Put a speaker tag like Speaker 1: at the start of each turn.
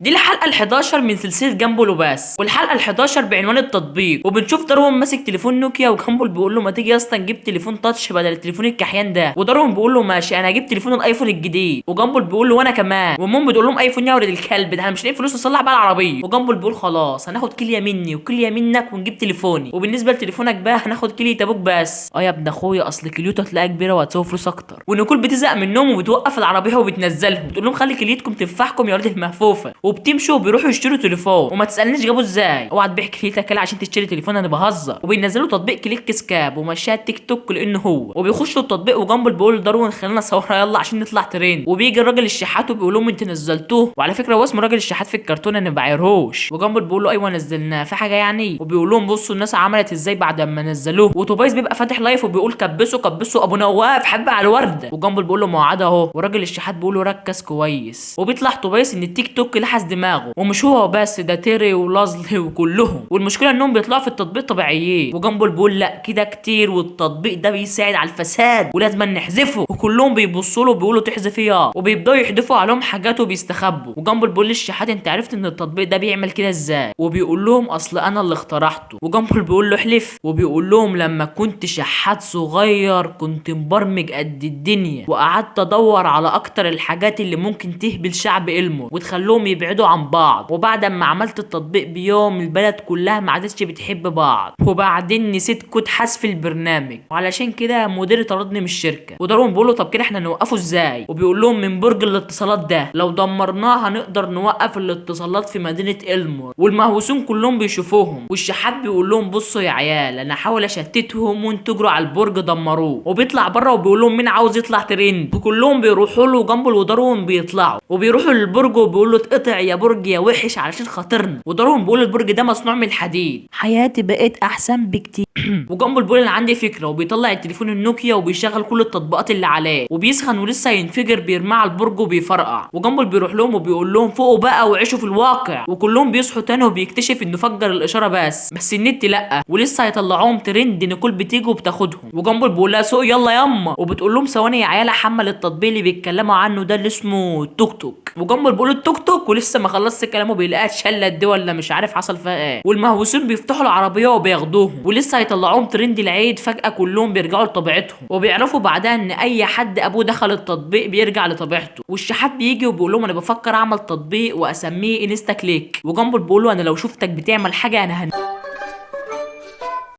Speaker 1: دي الحلقة ال11 من سلسلة جامبل وبس، والحلقة ال11 بعنوان التطبيق. وبنشوف داروين ماسك تليفون نوكيا، وجامبل بيقول له ما تيجي يا اسطى نجيب تليفون touch بدل التليفون الكحيان ده. وداروين بيقول له ماشي انا هجيب تليفون الايفون الجديد. وجامبل بيقول له وانا كمان. وامهم بتقول لهم ايفون يا ولد الكلب، ده احنا مش لاقيين فلوس نصلح بقى العربية. وجامبل بيقول خلاص هناخد كليه مني وكلية منك ونجيب تليفوني، وبالنسبة لتليفونك بقى هناخد كليه ابوك بس. اه يا ابن اخويا اصل كليته هتلاقيها كبيرة وهتساوي فلوس اكتر. ونيكول بتزهق منهم وبتوقف العربية وبتنزلهم، بتقول لهم خلي كليتكم تنفعكم يا ولد المهفوفه. وبتمشوا وبيروحوا يشتروا تليفون، وما تسالنيش جابوه ازاي، اوعى تبيع كليتك يلا عشان تشتري تليفون انا بهزر. وبينزلوا تطبيق كليك سكاب ومشاها تيك توك لانه هو، وبيخشوا التطبيق وجامبل بيقول لداروين خلينا نصورها يلا عشان نطلع ترند. وبيجي الراجل الشحات وبيقول لهم انت نزلتوه، وعلى فكرة هو اسمه راجل الشحات في الكرتون انا ما بعيرهوش. وجامبل بيقول له ايوه نزلناه في حاجة يعني. وبيقول لهم بصوا الناس عملت ازاي بعد ما نزلوه. وتوبايس بيبقى فاتح live وبيقول كبسوا كبسوا ابو نواف حب على الورده. وجامبل بيقول له ما اهو. وراجل الشحات بيقول له ركز كويس. وبيطلع توبايس ان التيك توك لحس دماغه، ومش هو بس، ده تيري ولازلي وكلهم. والمشكلة انهم بيطلعوا في التطبيق طبيعيين. وجامبل بيقول لا كده كتير، والتطبيق ده بيساعد على الفساد ولازم نحذفه. وكلهم بيبصوا له وبيقولوا تحذف ايه، وبيبداوا يحذفوا عليهم حاجات وبيستخبوا. وجامبل بيقول للشحات انت عرفت ان التطبيق ده بيعمل كده ازاي؟ وبيقول لهم اصل انا اللي اخترعته. وجامبل بيقول له احلف. وبيقول لهم لما كنت شحات صغير كنت مبرمج قد الدنيا، وقعدت ادور على اكتر الحاجات اللي ممكن تهبل شعب إلمور وتخلوهم يبعدوا عن بعض. وبعد ما عملت التطبيق بيوم البلد كلها ما عادتش بتحب بعض، وبعدين نسيت كود حذف البرنامج، وعلشان كده مديري طردني من الشركة. وداروين بيقول له طب كده احنا نوقفه ازاي؟ وبيقول لهم من برج الاتصالات ده لو دمرناه هنقدر نوقف الاتصالات في مدينة إلمور. والمهووسون كلهم بيشوفوهم. والشحات بيقول لهم بصوا يا عيال انا هحاول اشتتهم وانتوا اجروا على البرج دمروه. وبيطلع بره وبيقول لهم مين عاوز يطلع ترند؟ وكلهم بيروحوا له. جامبل وداروين بيطلعوا وبيروحوا للبرج وبيقولوا اتقطع يا برج يا وحش علشان خاطرنا. وداروين بيقول البرج ده مصنوع من الحديد، حياتي بقت احسن بكتير. وجامبل بيقول انا عندي فكرة، وبيطلع التليفون النوكيا وبيشغل كل التطبيقات اللي عليه، وبيسخن ولسه ينفجر بيرميه على البرج وبيفرقع. وجامبل بيروح لهم وبيقول لهم فوقوا بقى وعيشوا في الواقع. وكلهم بيصحوا تاني وبيكتشف انه فجر الاشارة بس النت لا، ولسه هيطلعوهم ترند. نيكول بتيجي وبتاخدهم. وجامبل بيقول لها سوق يلا ياما، وبتقول لهم ثواني يا عيال احمل التطبيق اللي بيتكلموا عنه ده اللي اسمه توك توك. وجامبل بيقول التوك توك، ولسه ما خلصش كلامه بيلاقيها اتشلت دي ولا مش عارف حصل فيها ايه. والمهووسين بيفتحوا العربية وبياخدوهم، ولسه هيطلعوهم ترند العيد. فجاة كلهم بيرجعوا لطبيعتهم، وبيعرفوا بعدها ان اي حد ابوه دخل التطبيق بيرجع لطبيعته. والشحات بيجي وبيقول لهم انا بفكر اعمل تطبيق واسميه انستا كليك. وجامبل بيقول له انا لو شفتك بتعمل حاجة انا